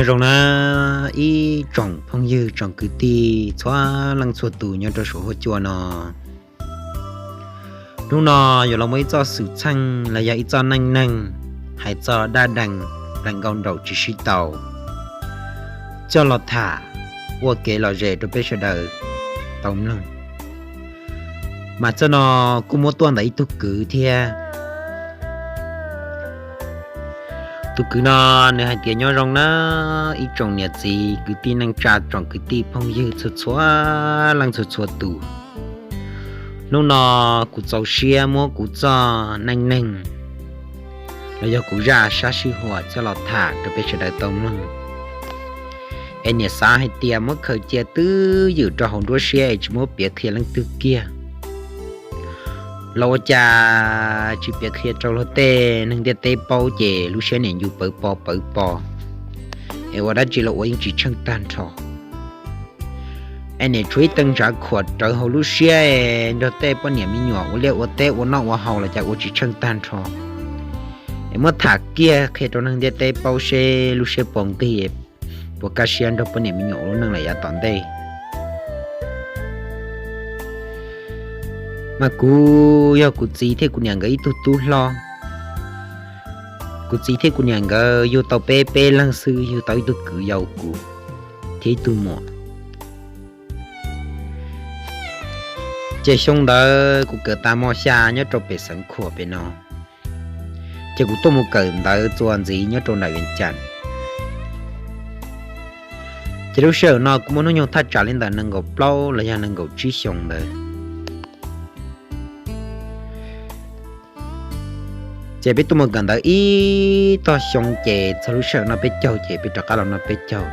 Zoo na, ib tsoom phooj ywg tsoom kwv tij txhua leej txhua tus nyob rau saum huab cua no. Hnub no yuav los muaj ib txoj xwm txheej los yog ib txoj neej neeg hais txog dab dees plees nkauj nraug tsis sib tau coj los tham ua kev lom zem rau peb sawv daws tau mloog. Mas txoj no kuj muab tuaj ntawm ib tug kwv thiab. Tus kwv no nws hais tias nyob zoo na, ib tsoom niam txiv kwv tij neej tsa tsoom kwv tij phooj ywg txhua txhua leej txhua txhua tus. Hnub no kuv txaus siab muab kuv txoj neej neeg los yog kuv zaj sab sij huam coj los tham rau peb sawv daws tau mloog. Es niam xav hais tias muab khaws cia twj ywm rau hauv nruab siab es tsis muab piav qhia leej twg kiag. Los ua cas tsis piav qhia rau luag tej neeg ntiaj teb paub ces lub siab niam ncu pawv po pawv po, es ua dab tsi los ua yeej tsis tsheej tag nrho. Es niam tshuav ib tee ntsav khuam rawv hauv lub siab es nrog tej poj niam me nyuam ua liaj ua teb ua noj ua haus los cas ua tsis tsheej tag nrho. Es muab tham kiag qhia rau neeg ntiaj teb paub seb lub siab puas nqig, puas kaj siab nrog poj niam me nyuam ua lub neej lawm yav tom ntej. Mas kuv yog kuv txiv thiab kuv niam nkawd ib tug tub hlob. Kuv txiv thiab kuv niam nkawd yug tau peb peb leeg xwb, yug tau ib tug kwv yau kuv thiab ib tug muam. Ces xyoo ntawd kuv kawm tas mos xya nyob rau pem Xeev Khuam pem no, ces kuv tuaj mus kawm ntawv txuas ntxiv nyob rau nram Vias Cas. Ces lub sij hawm no kuv muaj hnub nyoog thaj tsam li ntawm nees nkaum plaub los yog nees nkaum tsib xyoo ntawd. Ces peb tuaj mus kawm ntawv ib tog xyoo ces txog lub sij hawm noj peb caug ces peb rov qab los noj peb caug.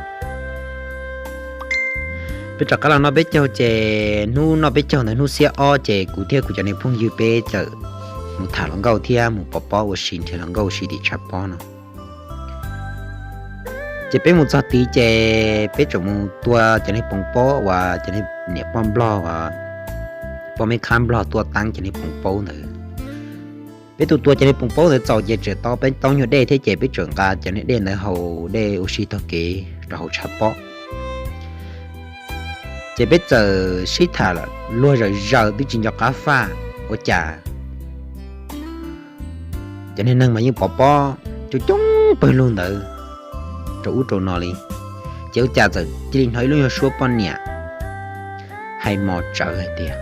Peb rov qab los noj peb caug ces hnub noj peb caug ntawd hnub xiab ob ces kuv thiab kuv cov niag phooj ywg peb txawm mus tham hluas nkauj thiab mus pov pob ua si, nrhiav hluas nkauj ua si tim tshav pob no. Ces peb mus txog tid ces peb tseem mus tua cov niag poos pob uas cov niam poj nplog, poj me khab nplog tuaj teeb cov niag poos paub ntawd. Peb tus tua cov niag poos paub ntawd txaus ces tseem tau peb taub nyuag dej thiab ces peb tseem nqa cov niag dej ntawd haus dej ua si taug kev rau hauv tshav pob. Ces peb txawm sib tham luag zawm zaws twb tsis nco qab faj ua cas cov niag neeg mas yeej pov pob coob coob pawg lug ntawd rau ub rau no li. Ces ua cas txawm cia li hnov ib lub nyuag suab poj niam hais mos tsawv hais tias,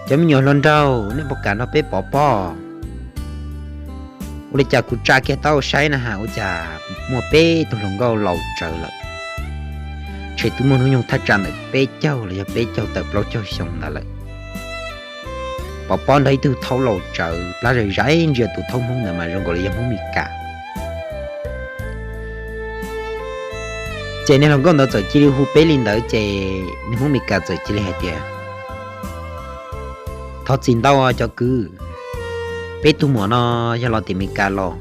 cov me nyuam hluas nraug, nej puas kam nrog peb pov pob? Ua li cas kuv tsa kiag taub saib na has ua cas muaj peb tug hluas nkauj laus tsawv lawm. Ntshe twb muaj hnub nyoog thaj tsam ntawm peb caug los yog peb caug tawm plaub caug xyoo ntawd lawm. Pov pob nrog ib tug thaub laus tsawv, plab zais zais ntsia tus thaub Hmoob ntawd mas zoo nkaus li yog Hmoob Mes Kas. Ces niag hluas nkauj ntawd txawm cia li hu peb li ntawd ces niag Hmoob Mes Kas txawm cia li hais tias, thov txim ntau cov kwv, peb tug muam no yog los tim Mes Kas los,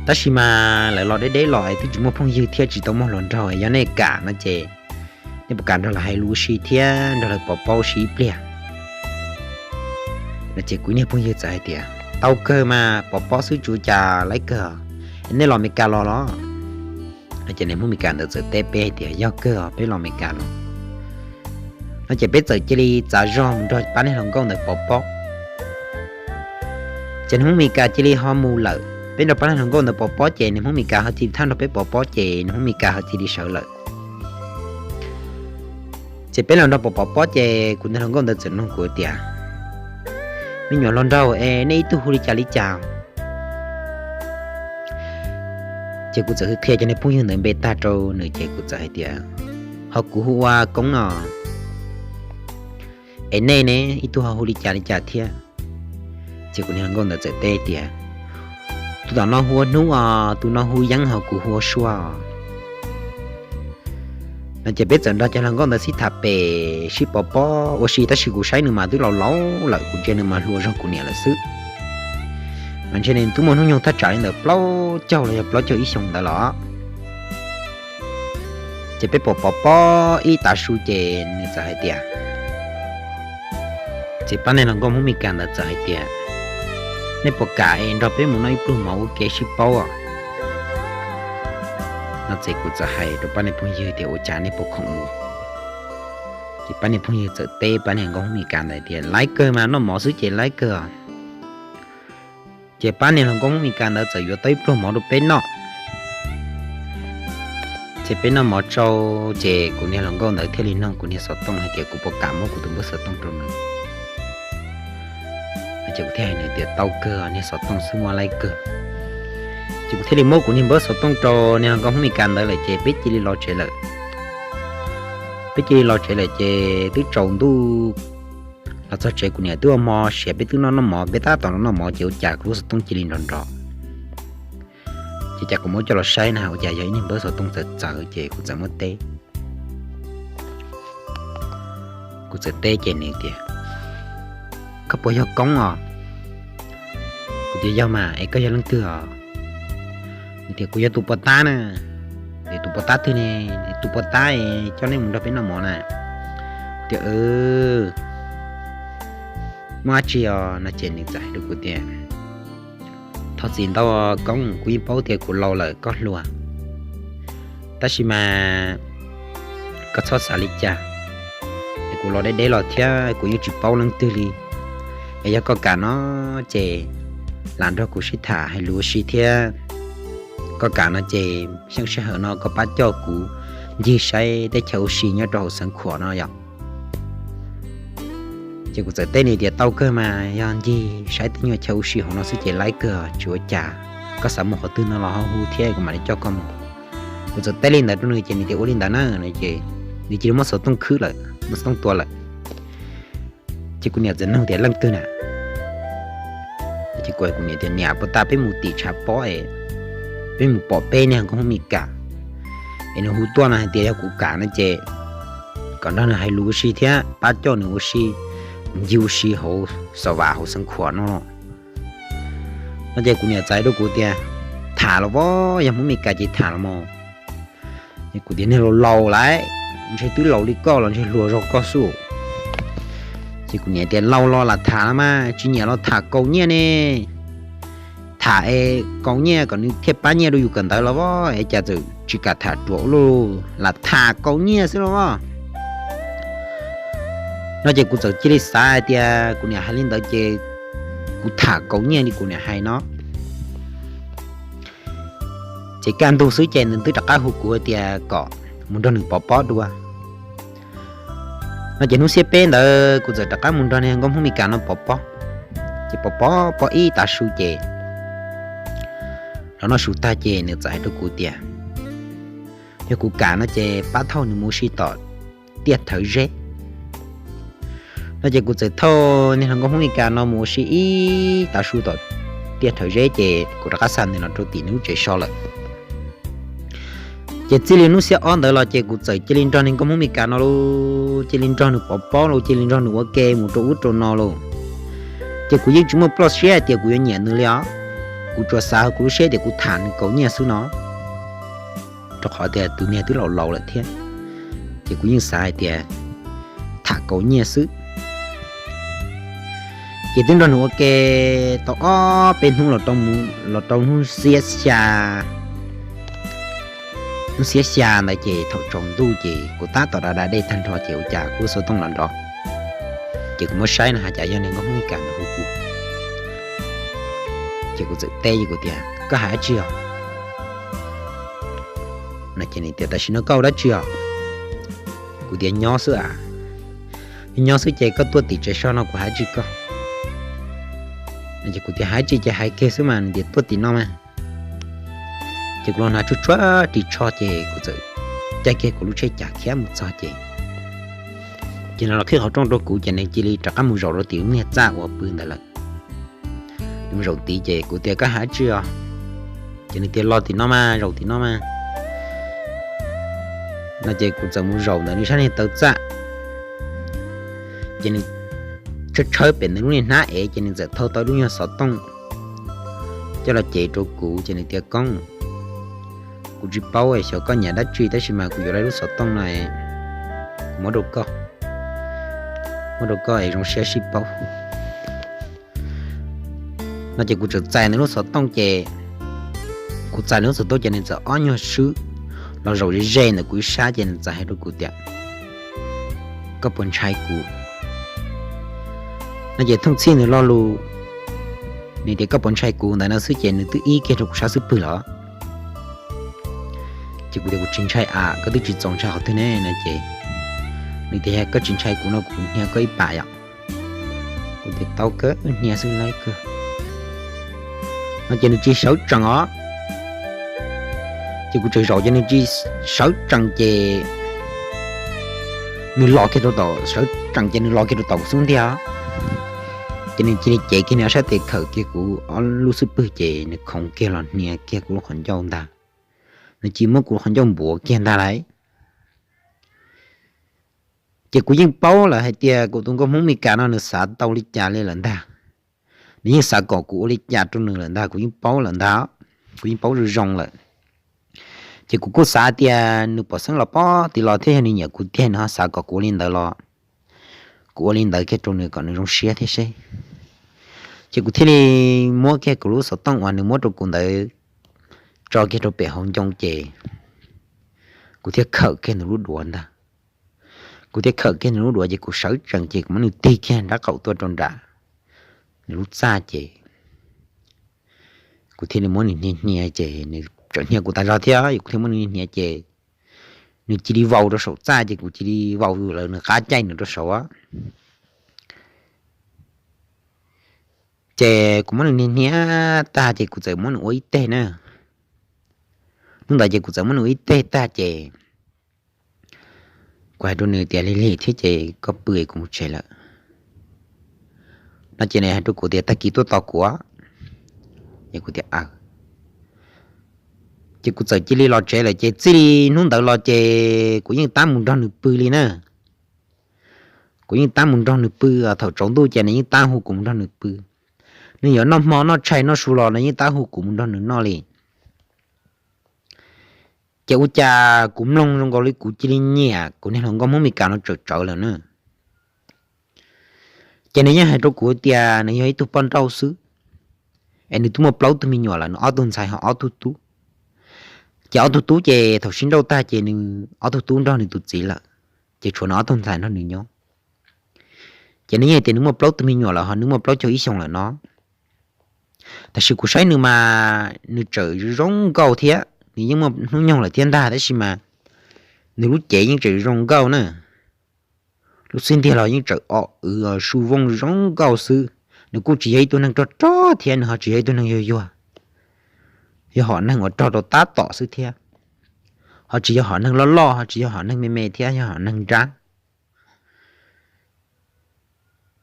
tab sis mas lawv los deb deb los es twb tsis muaj phooj ywg thiab tsis tau muaj hluas nraug, yog nej kam no ces nej puas kam nrog lawv hais lus ua si thiab nrog lawv pov pob ua si ib pliag? No ces kuv niag phooj ywg txawm hais tias, tau kawg mas, pov pob xwb tsuav cas laib kawg, nej los Mes Kas los los? No ces niag Hmoob Mes Kas ntawd txawm teb peb hais tias, yog kawg os, peb los Mes Kas los. No ces peb txawm cia li txav zog mus nrog pab niag hluas nkauj ntawd pov pob. Ces niag Hmoob Mes Kas cia li ho mus lawm, peb nrog pab niag hluas nkauj ntawd pov pob ces niag Hmoob Mes Kas ho cia li thab nrog peb pov pob ces niag Hmoob Mes Kas ho cia li sawv lawm. Ces peb los nrog pov pov pob ces kuv niag hluas nkauj ntawd txawm nug kuv tias, me nyuam hluas nraug es nej ib tug hu li cas li cas? Ces kuv txawm qhia cov niag phooj ywg ntawd npe tag rau nws ces kuv txawm hais tias, ho kuv hu ua Koob no, es nej ne, ib tug ho hu li cas li cas thiab? Ces kuv niag hluas nkauj ntawd txawm teb tias, tus tom no hu ua Hnub os, tus no hu Yeeb, ho kuv hu ua Sua. No ces peb txawm nrog cov hluas nkauj ntawd sib tham pem sib pov pob ua si tab sis kuv saib nws mas twb laus laus lawm, kuv ntsia nws mas hluas zog kuv niam lawm xwb. Mas ntshe nws twb muaj hnub nyoog thaj tsam li ntawm plaub caug los yog plaub caug ib xyoo ntawd los. Ces peb pov pov pob ib tav su ces nws txawm hais tias, ces pab niag hluas nkauj Hmoob Mes Kas ntawd txawm hais tias, Nej puas kam es nrog peb mus noj ib pluag mov ua ke sib paub os? No ces kuv txawm hais rau pab niag phooj ywg tias ua cas nej puas khoom mus? Ces pab niag phooj ywg txawm teb pab niag hluas nkauj Hmoob Meskas ntawd tias laib kawg mas, noj mov xwb ces laib kawg os. Ces pab niag hluas nkauj Hmoob Meskas ntawd txawm yuav tau ib pluag mov rau peb noj. Ces peb noj mov tsau, ces kuv niag hluas nkauj ntawd thiaj li nug kuv niag xov tooj hais tias kuv puas kam muab kuv tus npawb xov tooj rau nws. Ces kuv thiaj hais nws tias tau kawg, niag xov tooj xwb muaj laib kawg. Ces kuv thiaj li muab kuv niag npawb xov tooj rau niag hluas nkauj Hmoob Meskas ntawd lawm ces peb cia li los tsev lawm. Peb cia li los tsev lawm ces twb tsaus ntuj los txog tsev kuv niam twb ua hmo siav, peb twb noj noj mov, peb tab tom noj mov ces ua cas kuv lub xov tooj cia li nrov nrov. Ces cas kuv muab coj los saib na ua cas yog ib niag npawb xov tooj txawv txawv ces kuv txawm muab teb. Kuv txawm teb ces nws tias koj puas yog Koob os? Kuv tias yog mas, es koj yog leej twg os? Nws tias kuv yog tus puas tab na. Es tus puas tab twg ne? Tus puas tab es coj nej mus nrog peb noj mov na. Kuv tias muaj dab tsi os? No ces nws txawm hais rau kuv tias thov txim ntau Koob, kuv yeej paub tias kuv laus lawm koj hluas, tab sis mas koj txhob xav li cas. Es kuv los deb deb los thiab kuv yeej tsis paub leej twg li. Es yog koj kam no ces lam nrog kuv sib tham hais lus ua si thiab. Koj kam no ces xyeej sij hawm no koj pab coj kuv ncig saib teb chaws ua si nyob rau hauv Xeev Khuam no yom. Ces kuv txawm teb nws tias tau kawg mas, yog ncig saib tej nyuag chaw ua si hauv no xwb ces laib kawg, tsis ua cas. Koj xav mus qhov twg no los ho hu thiab kuv mam li coj koj mus. Kuv txawm teb li ntawd rau nws ces nws tias ua li ntawd na. Ces nws cia li muab xov tooj khwb lawm, muab xov tooj tua lawm. Ces kuv niam txawm nug tias leej twg na? Ces kuv hais kuv niam tias niam, puag ta peb mus tim tshav pob es peb mus pom peb niag nkauj Hmoob Meskas es nws hu tuaj no hais tias yog kuv kam no ces kom nrog nws hais lus ua si thiab pab coj nws ua si, ncig ua si hauv Xov Vam hauv Xeev Khuam no. No ces kuv niam txawm hais rau kuv tias tham los as, yog Hmoob Meskas ces tham los mas. Kuv tias niag laus laus lawm, ntshe twb laus li koj los ntshe hluas zog koj xwb. Ces kuv niam tias laus los lam tham los mas, tsis nyiam los tham kaus nyiaj ne. Tham es kaus nyiaj kom nws thiaj pab nyiaj rau yus kawm ntawv los as, es cas txawm tsis kam tham ruam ua luaj, lam tham kaus nyiaj xwb los as. No ces kuv txawm cia li xav hais tias kuv niam hais li ntawd ces kuv tham kaus nyiaj li kuv niam hais no. Ces kaj ntug xwb ces nws twb rov qab hu kuv tias kom mus nrog nws pov pob dua. No ces hnub xiab peb ntawd kuv txawm rov qab mus nrog niag nkauj Hmoob Meskas no pov pob. Ces pov pob, pob ib tav su ces los noj su tag ces nws txawm hais rau kuv tias yog kuv kam no ces pab thauj nws mus ua si tom Tiaj Thawv Zeb. No ces kuv txawm thauj niag hluas nkauj Hmoob Meskas no mus ua si ib tav su tom Tiaj Thawv Zeb ces kuv rov qab xa nws los rau tim nws lub tsev so lawm. Ces txij li hnub xiab ob ntawd los ces kuv txawm cia li nrog niag nkauj Hmoob Meskas no lauj, cia li nrog nws pov pob lauj, cia li nrog nws ua ke mus rau ub rau no lauj. Ces kuv yeej tsis muaj ploj siab hais tias kuv yuav nyiam nws li os. Kuv tsuas xav hauv kuv lub siab tias kuv tham nws kaus nyiaj xwb no, rau qhov tias tus niag twb laus laus lawm thiab. Ces kuv yeej xav hais tias tham kaus nyiaj xwb. Ces twb nrog nws ua ke tau ob peb hnub los rau hnub xiab xya, hnub xiab xya ntawd ces thaum tsaus ntuj ces kuv tab tom da da dej tag nrho ces ua cas kuv lub xov tooj los nrov. Ces kuv muab saib no ha cas yog niag nkauj Hmoob Meskas ntawd hu kuv. Ces kuv txawm teb kuv tias koj hais dab tsi os? No ces nws tias tam sim no koj ua dab tsi os? Kuv tias nyob xwb a. Nyob xwb ces koj tuaj tim tsev so no kuv hais dab tsi koj? Ces kuv tias hais dab tsi ces hais kiag xwb mas. Nws tias tuaj tim no mas. Ces kuv los hnav tsuag tsuag ris tsho ces kuv txawm caij kiag kuv lub tsheb cas khiav mus txog ces, ces nws los qhib qhov rooj rau kuv ces nws cia li rov qab mus zaum rau tim lub niag txaj uas pw ntawd lawm. Nws mus zaum tid ces kuv tias koj hais dab tsi os? Ces nws tias los tim no mas, zaum tim no mas. No ces kuv txawm mus zaum ntawm nws sab niag taw txaj. Ces nws tshawb tshawb pem nws lub niag hnab ev ces nws txawm thau tau lub nyuag xov tooj coj los cev rau kuv ces nws tias koob, kuv tsis paub xyov koj nyiam dab tsi tab sis mas kuv yuav lub xov tooj no, kuv muab rau koj, muab rau koj es zoo siab sib paub. No ces kuv txawm txais nws lub xov tooj ces, kuv txais nws lub xov tooj ces nws txawm ob nyuag swb los zaum ze ze ntawm kuv ib sab ces nws txawm hais rau kuv tias, koj puas ntshai kuv? No ces thooj txhij nws lo lus, nws tias koj puas ntshai kuv ntawd no xwb ces nws twb ib kiag rau kuv sab xub pwg lawm. Ces kuv tias kuv tsis ntshai a, koj twb tsis txaus ntshai qhov twg ne no ces nws tias yog koj tsis ntshai kuv no kuv hnia koj ib pas yom. Kuv tias tau kawg, hnia xwb lawv kawg. No ces nws tsis sawv tsees os. Ces kuv tseem zaum ces nws tsis sawv tsees ces nws los kiag rau tom, sawv tsees ces nws los kiag rau tom kuv xub ntiag. Ces nws cia li cev kiag nws ob sab tes khawm kiag kuv ob lub xub pwg ces nws khoov kiag los hnia kiag kuv lub qhov ncauj ntag. Nws cia li muab kuv qhov ncauj npuav kiag ntag lauj. Ces kuv yeej paub lawm hais tias kuv tus nkauj Hmoob Mes Kas no nws xav tau li cas li lawm ntag. Nws yeej xav kom kuv ua li cas rau nws lawm ntag, kuv yeej paub lawm ntag, kuv yeej paub zoo zoo lawm. Ces kuv kuj xav tias nws pom xeeb los pob tim los thiab yog nws nyiam kuv tiag nws ho xav kom kuv ua li ntawd los, kuv ua li ntawd kiag rau nws kom nws zoo siab thiab seb. Ces kuv thiaj li muab kiag kuv lub xov tooj uas nws muab rau kuv ntawd tso kiag rau pem hauv ncoo ces kuv thiaj khawm kiag nws lub duav ntag. Kuv thiaj khawm kiag nws lub duav ces kuv sawv tsees ces kuv muab nws tig kiag nrab qaum tuaj rau nram nws lub txaj ces kuv thiaj li muab nws hnia hnia ces nws tseem hnia kuv tas zog thiab, kuv thiaj muab nws hnia ces nws cia li vau rau saum txaj ces kuv cia li vau lawv nws qab caij nws rau saud. Ces kuv muab nws hnia hnia tag ces kuv txawm muab nws ua ib teg na. Hnub ntawd ces kuv txawm muab nws ua ib teg tag ces kuv hais rau nws tias lig lig thiab ces koj pw kuv mus tsev lawm. No ces nws hais rau kuv tias tag kis tuaj tos kuv. Ces kuv tias aw. Ces kuv txawm cia li los tsev lawm ces txij li hnub ntawd los ces kuv yeej tab mus nrog nws pw li na. Kuv yeej tab mus nrog nws pw, thaum tsaus ntuj ces nws yeej tab hu kuv mus nrog nws pw. Nws yuav noj hmo noj tshais noj su los nws yeej tab hu kuv mus nrog nws noj li. Ces ua cas kuv mloog zoo nkaus li kuv cia li nyiam kuv niag hluas nkauj Hmoob Mes Kas no tsawm tsawv lawm na. Ces nws yeej hais rau kuv tias nws yog ib tug poj nrauj xwb, es nws twb muaj plaub tug me nyuam lawm, nws ob tug ntxhais ho ob tug tub. Ces ob tug tub ces thaum sib nrauj tag ces nws ob tug tub nrog nws tus txiv lawm, ces tshuav nws ob tug ntxhais nrog nws nyob. Ces nws yeej hais tias nws muaj plaub tug me nyuam lawm ho nws muaj plaub caug ib xyoos lawm no. Tab sis kuv saib nws mas nws tseem zoo nkauj thiab, nws yeej muaj hnub nyoog lawm thiab ntag, tab sis mas nws lub cev yeej tseem zoo nkauj na. Lub xub ntiag los yeej tseem o wv su vooj zoo nkauj xwb. Nws kuj tsis yog ib tug neeg rog rog thiab nws ho tsis yog ib tug neeg yuag yuag, yog hom neeg uas rog rau tab tom xwb thiab. Ho tsis yog hom neeg loj loj, ho tsis yog hom neeg me me thiab, yog hom neeg nrab.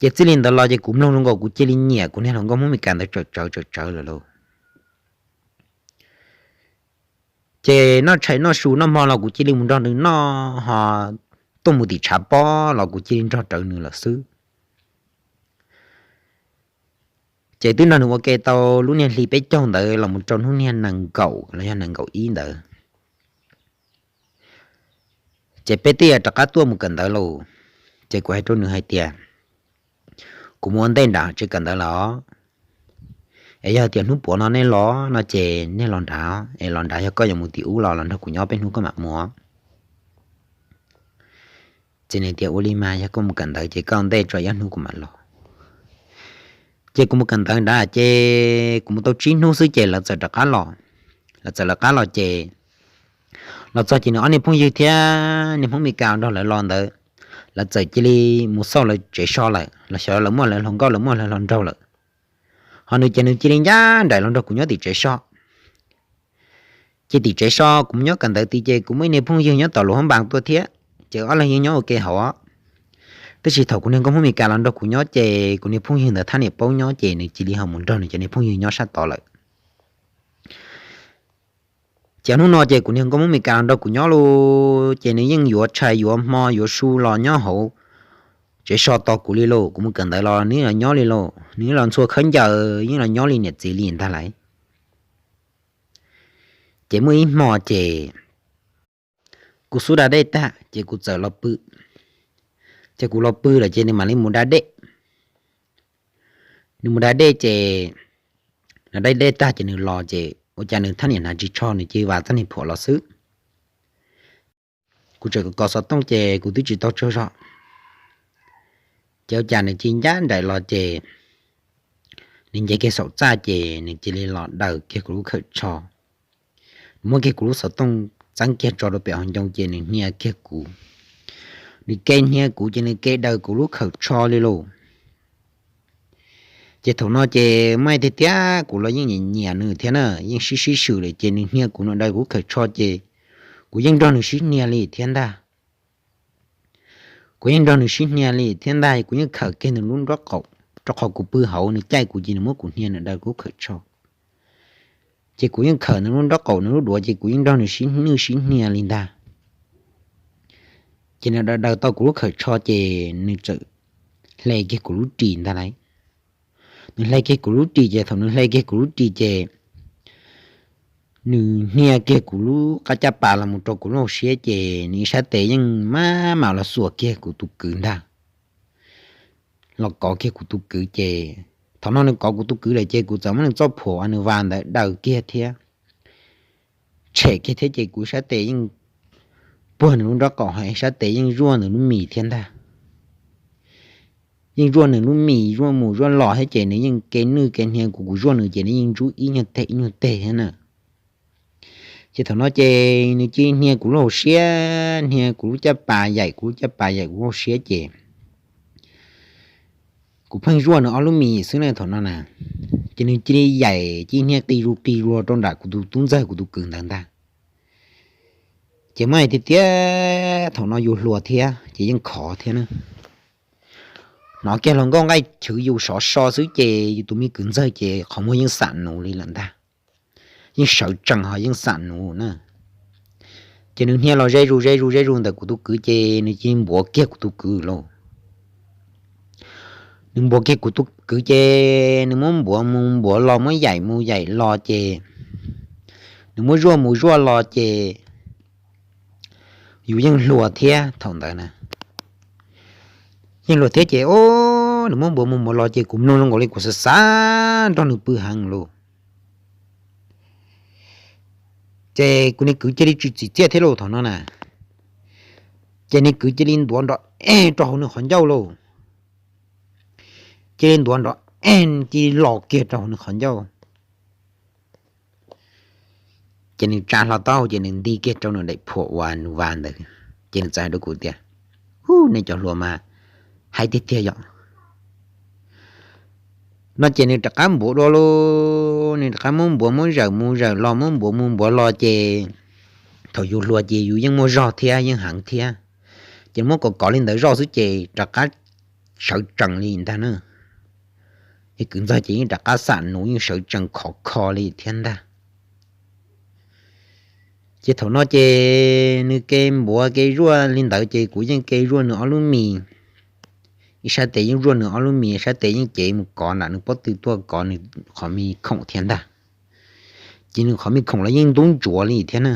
Ces txij li ntawd los ces kuv mloog zoo nkaus kuv cia li nyiam kuv niag hluas nkauj Hmoob Mes Kas ntawd tsawm tsawv tsawm tsawv lawm lauj. Ces noj tshais noj su noj hmo los kuv cia li mus nrog nws noj, ho tuaj mus tim tshav pob los kuv cia li nrog rawv nws lawm xwb. Ces twb nrog nws ua ke tau lub niag hli peb caug ntawd los mus rau hnub niag nees nkaum los yog nees nkaum ib ntawd. Ces peb twb yuav rov qab tuaj mus kawm ntawv lauj. Ces kuv hais rau nws hais tias, kuv mus ua ntej nram tsev kawm ntawv lawm os. Es yog tias hnub puav no nej los no ces nej los nrad, es los nrad yog koj yuav mus tim ub los los nrog kuv nyob peb hnub koj mam mus. Ces nws tias ua li mas yog koj mus kawm ntawv ces koj ua ntej tso ib ob hnub kuv mam los. Ces kuv mus kawm ntawv nrad ces kuv mus tau tsib hnub xwb ces lawv txawm rov qab los. Lawv txawm lawv qab los ces los txog ces nws ob niag phooj ywg thiab niag Hmoob Mes Kas nrog lawv los ntawd, lawv txawm cia li mus xauj lawv tsev so lawm, los xyov lawv muaj lawv hluas nkauj lawv muaj lawv hluas nraug lawm. Ho nws ces nws cia li ncaj nraim los nrog kuv nyob tim tsev so. Ces tim tsev so kuv mus nyob kawm ntawv tid ces kuv muaj ib niag phooj ywg nyob tom luas hoob npas tuaj thiab, ces ob leeg yeej nyob ua ke hauv. Tab sis thaum kuv niag nkauj Hmoob Mes Kas los nrog kuv nyob ces kuv niag phooj ywg ntawd thab niam paub nyob ces nws cia li ho mus nrog nws cov niag phooj ywg nyob sab tod lawm. Ces hnub no ces kuv niag nkauj Hmoob Mes Kas los nrog kuv nyob lauj, ces nws yeej yuav tshais yuav hmo yuav su los nyob hauv tsev so tos kuv li lauj. Kuv mus kawm ntawv los nws los nyob li lauj, nws los ntxhua khaub ncaws yeej los nyob li niam txiv li ntag lauj. Ces muaj ib hmo ces kuv xub da dej tag ces kuv txawm los pw. Ces kuv los pw lawm ces nws mam li mus da dej. Nws mus da dej ces nws dai dej tag ces nws los ces ua cas nws thaj niam hnav ris tsho nws cia li vas txoj niag phuam los xwb. Kuv tseem kov xov tooj ces kuv twb tsis tau tsaug zog, ces ua cas nws cia li ncaj nraim los ces nws nce kiag saum txaj ces nws cia li los daws kiag kuv lub khawm tsho. Nws muab kiag kuv lub xov tooj txeeb kiag tso rau pem hauv ncoo ces nws hnia kiag kuv. Nws ke hnia kuv ces nws ke daws kuv lub khawm tsho li lauj. Ces thaum no ces mas tiag tiag kuv los yeej nyiam nyiam nws thiab na, yeej sib sib swm lawm ces nws hnia kuv no daws kuv khawm tsho ces kuv yeej nrog nws sib hnia li thiab ntag. Kuv yeej nrog nws sib hnia li thiab ntag, kuv yeej khawm kiag nws lub nrob qaum, rau qhov kuv pw hauv nws caij kuv ces nws muab kuv hnia nws daws kuv khawm tsho. Ces kuv yeej khawm nws lub nrob qaum nws lub duav ces kuv yeej nrog nws sib nwj sib hnia li ntag. Ces nws daws daws tau kuv lub khawm tsho ces nws txawm hle kiag kuv lub ris ntag lauj. Nws hle kiag kuv lub ris ces thaum nws hle kiag kuv lub ris ces nws hnia kiag kuv lub qab caj pas los mus rau kuv lub hauv siab ces nws ib sab tes yeej maj mam los xuas kiag kuv tus kwv ntag, los kov kiag kuv tus kwv ces thaum no nws kov kuv tus kwv lawm ces kuv txawm muab nws txoj phuam uas nws vas ntawd daws kiag thiab tshem kiag thiab ces kuv sab tes yeej puag nws lub nrob qaum ho sab tes yeej zuaj nws lub mis thiab ntag. Yeej zuaj nws lub mis zuaj mus zuaj los thiab ces nws yeej ke nwj ke hnia kuv, kuv zuaj nws ces nws yeej ntsub ib nyuag teg ib nyuag teg thiab na. Ces thaum no ces nws cia li hnia kuv lub hauv siab, hnia kuv lub caj pas yaim kuv lub caj pas yaim kuv lub hauv siab ces kuv pheej zuaj nws ob lub mis xwb na thaum no na. Ces nws cia li yaim cia li hnia qis zus qis zus rau nram kuv tus tub ntxawg kuv tus kwv ntawd ntag. Ces mas tiag tiag thaum no yus hluas thiab ces yeej khov thiab na. Hnov kiag hluas nkauj nqaij chwv yus sov so xwb ces yus tus me kwv ntxawg ces qhov muag yeej xam nuv li lawm ntag. Yeej sawv tsees ho yeej xam nuv na. Ces nws hnia los ze zus ze zus ze zus ntawm kuv tus kwv ces nws cia li npuav kiag kuv tus kwv lauj. Nws npuav kiag kuv tus kwv ces nws muab npuav mus npuav los muab yaim mus yaim los ces nws muab zuaj mus zuaj los ces yus yeej hluas thiab thaum ntawd na. Yeej hluas thiab ces o, nws muab npuav mus npuav los ces kuv mloog zoo nkaus li kuv xav xav nrog nws pw heev lauj. Ces kuv niag kwv cia li tsis txim txiaj thiab lauj thaum no na. Ces niag kwv cia li ntuav nrov eeg rau hauv nws qhov ncauj lauj. Cia li ntuav nrov eeg cia li los kiag rau hauv nws qhov ncauj. Ces nws tsa hlo taub hau ces nws nti kiag rau nws daim phuam uas nws vas ntawd. Ces nws txawm hais rau kuv tias, Ub, nej cov hluas mas haib tiag tiag yom. No ces nws rov qab npuav dua lauj, nws rov qab muab npuav muab zawm mus zawm los muab npuav mus npuav los ces thaum yus hluas ces yus yeej muaj zog thiab yeej heev thiab. Ces muab kov kov li ntawd zoj xwb ces rov qab sawv tsees li ntag na. Ces kwv ntxawg ces yeej rov qab xam nuv yeej sawv tsees khov kho li thiab ntag. Ces thaum no ces nws ke npuav ke zuaj li ntawd ces kuv yeej ke zuaj nws ob lub mis. Ib sab tes yeej zuaj nws ob lub mis, sab tes yeej cev mus kov nram nws pob tw tuaj kov nws qhov me khoom thiab ntag. Ces nws qhov me khoom los yeej ntub ntsuav li thiab na.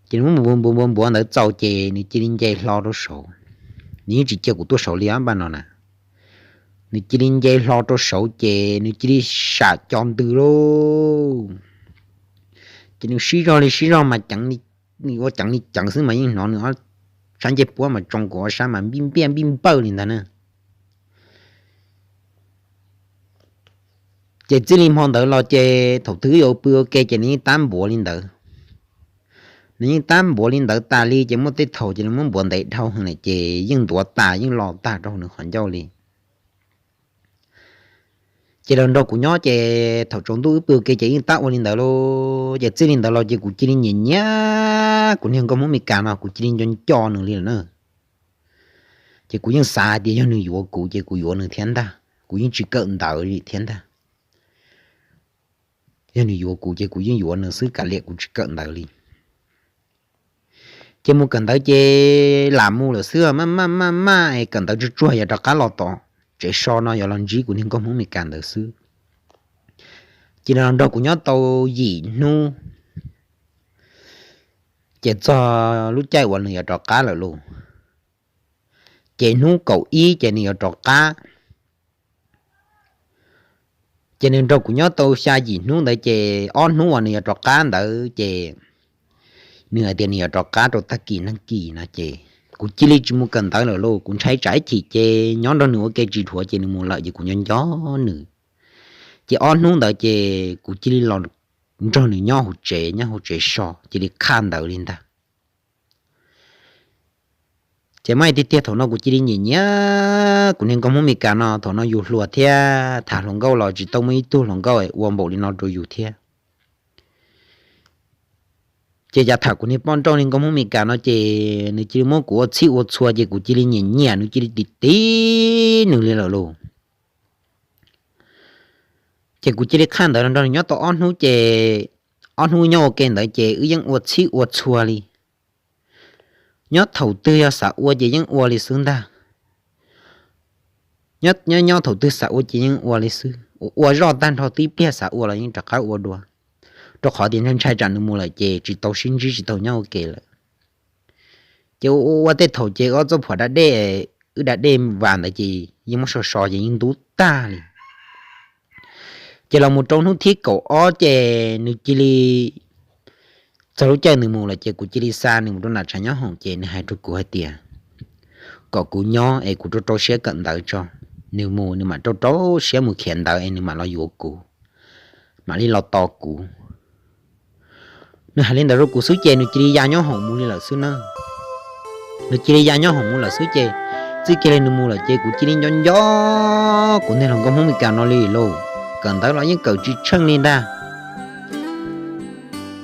Ces nws muab npuav npuav npuav ntawd txaus ces nws cia li nce hlo rau saud. Nws yeej tsis cia kuv tuaj saud li ob npaj no na. Nws cia li nce hlo rau saud ces nws cia li sam co ntws lauj. Ces nws sib zog li sib zog mas ceev, nws ua ceev li ceev xwb mas yeej hnov nws ob sab ncej puab mas tsoo kuv ob sab mas npij npiaj npij npawj li ntag na. Ces txij li hmo ntawd los ces thaum twg yuav pw ua ke ces nws yeej tab npuav li ntawd. Nws yeej tab npuav li ntawd tas li ces muaj tej thaum ces nws muab npuav ntev dhau heev lawm ces yeej ntuav tas yeej los tag rau hauv nws qhov ncauj li. Ces los nrog kuv nyob ces thaum tsaus ntuj wb pw ua ke ces yeej tab ua li ntawd lauj. Ces txij li ntawd los ces kuv cia li nyiam nyiam kuv niag nkauj Hmoob Mes Kas no, kuv cia li nco nco nws li lawm na. Ces kuv yeej xav hais tias yog nws yuav kuv ces kuv yuav nws thiab ntag, kuv yeej tsis kawm ntawv li thiab ntag. Yog nws yuav kuv ces kuv yeej yuav nws xwb, kav liam kuv tsis kawm ntawv li. Ces mus kawm ntawv ces lam mus lawm xwb, maj maj maj maj es kawm ntawv tsuag tsuag yuav rov qab los tom tsev so no yuav los ntsib kuv niag nkauj Hmoob Mes Kas ntawd xwb. Ces nws los nrog kuv nyob tau yim hnub, ces txog lub caij uas nws yuav rov qab lawm lauj. Ces hnub kaum ib ces nws yuav rov qab. Ces nws nrog kuv nyob tau xya yim hnub ntawd ces ob hnub uas nws yuav rov qab ntawd ces nws hais tias nws yuav rov qab rau tag kis neeg kis no ces kuv cia li tsis mus kawm ntawv lawm lauj. Kuv ntshai tsam ib chim ces nyob nrog nws ua ke tsis dhuav ces nws mus lawm ces kuv nco nco nws. Ces ob hnub ntawd ces kuv cia li los nrog nws nyob hauv tsev, nyob hauv tsev so cia li qhaj ntawv li ntag. Ces mas tiag tiag thaum no kuv cia li nyiam nyiam kuv niag nkauj Hmoob Meskas no, thaum no yus hluas thiab tham hluas nkauj los tsis tau muaj ib tug hluas nkauj ua npaum li no rau yus thiab. Ces yav tham kuv niag poj nrauj niag nkauj Hmoob Meskas no ces nws cia li muab kuv ua txhij ua txhua ces kuv cia li nyiam nyiam nws cia li tiv tiv nws li lawm lauj. Ces kuv cia li qhaj ntawv los nrog nws nyob tau ob hnub ces ob hnub nyob ua ke ntawd ces wb yeej ua txhij ua txhua li. Nyob thaum twg yog xav ua ces yeej ua li xwb ntag. Nyob nyob thaum twg xav ua ces yeej ua li xwb, ua zoj tag nrho tib pliag xav ua los yeej rov qab ua dua, rau qhov tias ntshai tsam nws mus lawm ces tsis tau sib ntsib tsis tau nyob ua ke lawm. Ces ua ua tej thaum ces ob txoj phuam da dej, wb da dej vas ntawd ces yeej muab so so ces yeej ntub tag li. Ces los mus rau hnub thib kaum ob ces nws cia li txog lub caij nws mus lawm ces kuv cia li xa nws mus rau nram tshav nyob hoom ces nws hais rau kuv hais tias kom kuv nyob es kuv rau rau siab kawm ntawv tso, nws mus nws mam rau rau siab mus khiav ntawv es nws mam los yuav kuv, mam li los tos kuv. Nws hais li ntawd rau kuv xwb ces nws cia li ya nyob hoom mus li lawm xwb na. Nws cia li ya nyob hoom mus lawm xwb ces txij kiag li nws mus lawm ces kuv cia li nco nco kuv niag hluas nkauj Hmoob Meskas no li lauj. Kawm ntawv los yeej kawm tsis tsheej li ntag.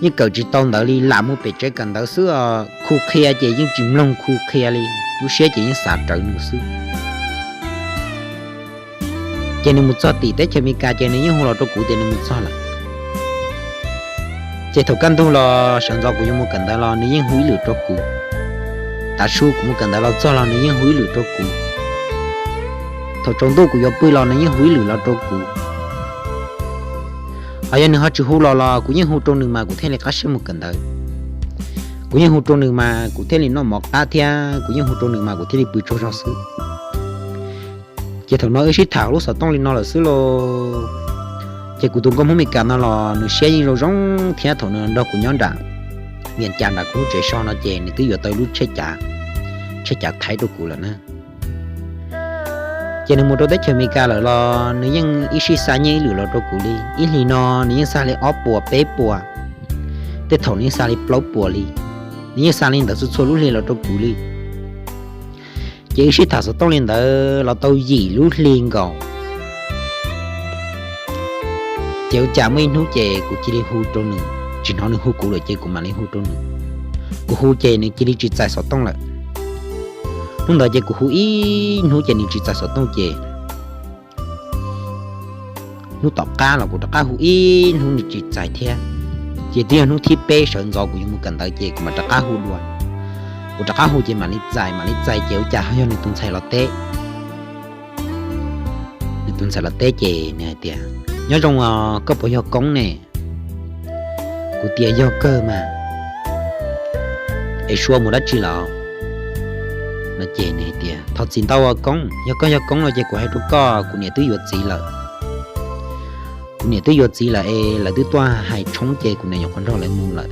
Yeej kawm tsis tau ntawv li, lam mus pem tsev kawm ntawv xwb os, khu qhia ces yeej tsis mloog khu qhia li, lub siab ces yeej xav rawv nws xwb. Ces nws mus txog tim teb chaws Amelikas ces nws yeej hu los rau kuv tias nws mus txog lawm. Ces thaum kaj ntug los sawv ntxov kuv yuav mus kawm ntawv los nws yeej hu ib lwm rau kuv. Tav su kuv mus kawm ntawv los txog los nws yeej hu ib lwm rau kuv. Thaum tsaus ntuj kuv yuav pw los nws yeej hu ib lwm los rau kuv. Hos yog nws ho tsis hu los los kuv yeej hu rau nws mas kuv thiaj li qab siab mus kawm ntawv. Kuv yeej hu rau nws mas kuv thiaj li noj mov qab thiab kuv yeej hu rau nws mas kuv thiaj li pw tsaug zog xwb. Ces thaum no wb sib tham lub xov tooj li no lawm xwb lauj. Ces kuv tus nkauj Hmoob Amelikas no los nws siab yeej zoo zoo thiab thaum nws nrog kuv nyob nram Vias Cas nram kuv lub tsev so no ces nws twb yuav tau lub tsheb cav, tsheb cav Thaib rau kuv lawm na. Ces nws mus rau teb chaws Amelikas lawm los nws yeej ib sij xa nyiaj ib lwm los rau kuv li. Ib hlis no nws yeej xa li ob puas peb puas, tej thaum nws yeej xa li plaub puas li. Nws yeej xa li ntawd txhua txhua lub hli los rau kuv li. Ces wb sib tham xov tooj li ntawd los tau yim lub hli nkaus. Ces ua cas muaj ib hnub ces kuv cia li hu rau nws, tsis hnov nws hu kuv lawm ces kuv mam li hu rau nws. Kuv hu ces nws cia li tsis txais xov tooj lawm. Hnub ntawd ces kuv hu ib hnub ces nws tsis txais xov tooj ces hnub tom qab los kuv rov qab hu ib hnub nws tsis txais thiab. Ces twb yog hnub thib peb sawv ntxov kuv yuav mus kawm ntawv ces kuv mam rov qab hu dua. Kuv rov qab hu ces mam li txais, mam li txais ces ua cas ho yog nws tus ntxhais los teb. Nws tus ntxhais los teb ces nws hais tias, nyob zoo os, koj puas yog Koob ne? Kuv tias yog kawg mas, es Sua mus dab tsi lawm? No ces nws hais tias thov txim ntau Koob, yog koj yog Koob no ces kuv hais rau koj, kuv niam twb yuav txiv lawm. Kuv niam twb yuav txiv lawm es lawv twb tuaj hais tshoob ces kuv niam nyuam qhuav nrog lawv mus lawm.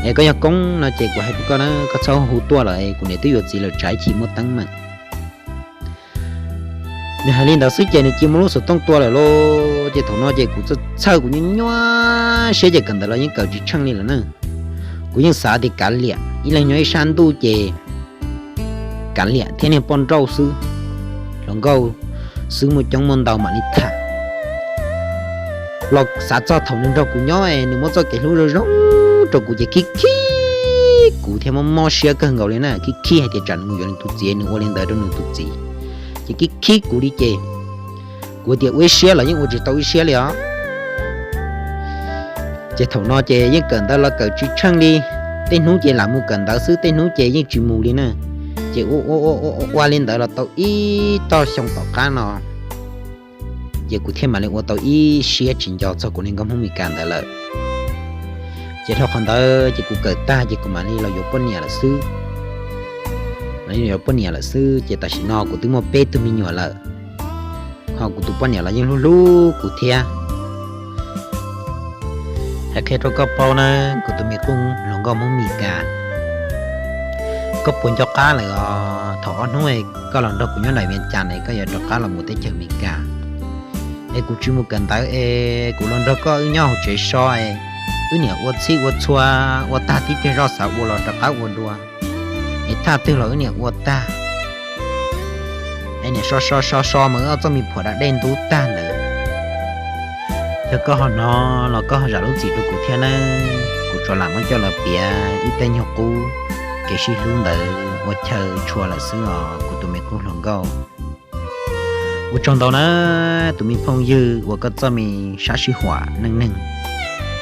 Es koj yog Koob no ces kuv hais rau koj na, koj txhob hu tuaj lawm es kuv niam twb yuav txiv lawm, tsam ib chim muaj teeb meem. Nws hais li ntawd xwb ces nws cia muab lub xov tooj tua lawm lauj. Ces thaum no ces kuv txhawj txhawj kuv nyuaj nyuaj siab ces kawm ntawv los yeej kawm tsis tsheej li lawm na. Kuv yeej xav tias kav liam, ib leeg nyob ib sab ntuj ces kav liam thiab niag poj nrauj xwb, hluas nkauj xwb muaj coob muaj ntau mam li tham. Los xav txog thaum nws nrog kuv nyob es nws muab txoj kev hlub zoo zoo rau kuv ces khib khib kuv thiab mob mob siab kawg nkaus li na, khib khib hais tias tsam nws mus yuav nws tus txiv, nws ua li ntawd rau nws tus txiv, ces khib khib kuv li ces kuv tias ua ib siab los yeej ua tsis tau ib siab li os. Ces thaum no ces yeej kawm ntawv los kawm tsis tsheej li, tej hnub ces lam mus kawm ntawv xwb, tej hnub ces yeej tsis mus li na. Ces ua ua ua li ntawd los tau ib tog xyoo tom qab no, ces kuv thiaj mam li ua tau ib siab tsis nco txog kuv niag nkauj Hmoob Meskas ntawd lawm. Ces dhau qhov ntawd ces kuv kawm tag ces kuv mam li los yuav poj niam lawm xwb. Mam li los yuav poj niam lawm xwb ces tam sim no kuv twb muaj peb tug me nyuam lawm. Ho kuv tus poj niam los yeej hlub hlub kuv thiab. Hais qhia rau koj paub na, kuv tus me qub hluas nkauj Hmoob Mes Kas, koj puas nco qab lawm os? Thaum ob hnub koj los nrog kuv nyob nram Vias Cas ne, koj yuav rov qab los mus teb chaws Mes Kas, es kuv tsis mus kawm ntawv es kuv los nrog koj wb nyob hauv tsev so, wb niam ua txhij ua txhua, ua tag tib pliag zoj xav ua los rov qab ua dua, es thaj twg los wb niam ua tag, es niam so so so so mas wb ob txoj me phuam da dej ntub tag ntawd. Yog koj ho hnov los koj ho zam lub txim rau kuv thiab nawb, kuv tsuas lam muab coj los piav ib tej nyuag qub kev sib hlub ntawd ua chaw tshua lawm xwb os kuv tus me qub hluas nkauj. Ua tsaug ntau na tus me phooj ywg uas koj txoj me sab sij huam neej neeg,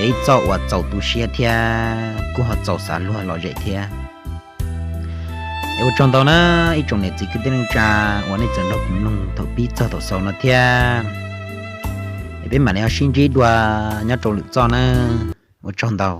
es ib txoj uas txaus tu siab thiab kuj ho txaus xav luag lom zem thiab. Es ua tsaug ntau na ib tsoom niam txiv kwv tij neej tsa uas nej txawm nrog kuv mloog thaum pib txog thaum xaus no thiab. Es peb mam li ho sib ntsib dua nyob rau lwm txoj na. Ua tsaug ntau.